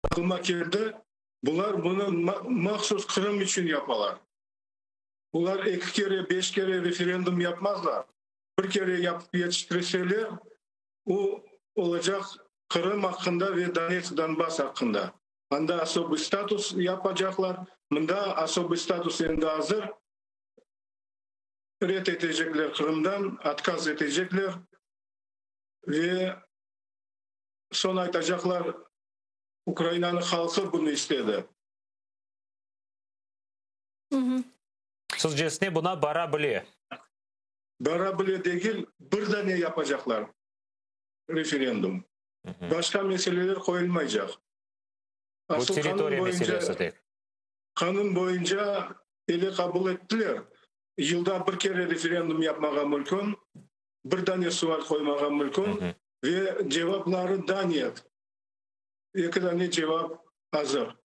Aqlıma keldi, bular bunı mahsus Qırım içün yapalar. Bular eki kere, beş kere referendum yapmazlar. Bir kere yapıp yetiştirseler, o olacaq Qırım aqqında ve Donetsk, Donbass aqqında. Anda особый status yapacaqlar, mında особый status endi azır, red etecekler Qırımdan, otkaz etecekler ve soñ aytacaqlar, Ukrainanıñ halqı bunı istedi. Sizcesine buna bara bile? Bara bile degil, bir dane yapacaqlar referendum. Başqa meseleler qoyulmaycaq. Bu territoriya meselesi tek. Qanun boyunca ele qabul ettiler, yılda bir kere referendum yapmağa mümkün, bir dane sual qoymağa mümkün ve cevapları da net. Eki dane cevap azır.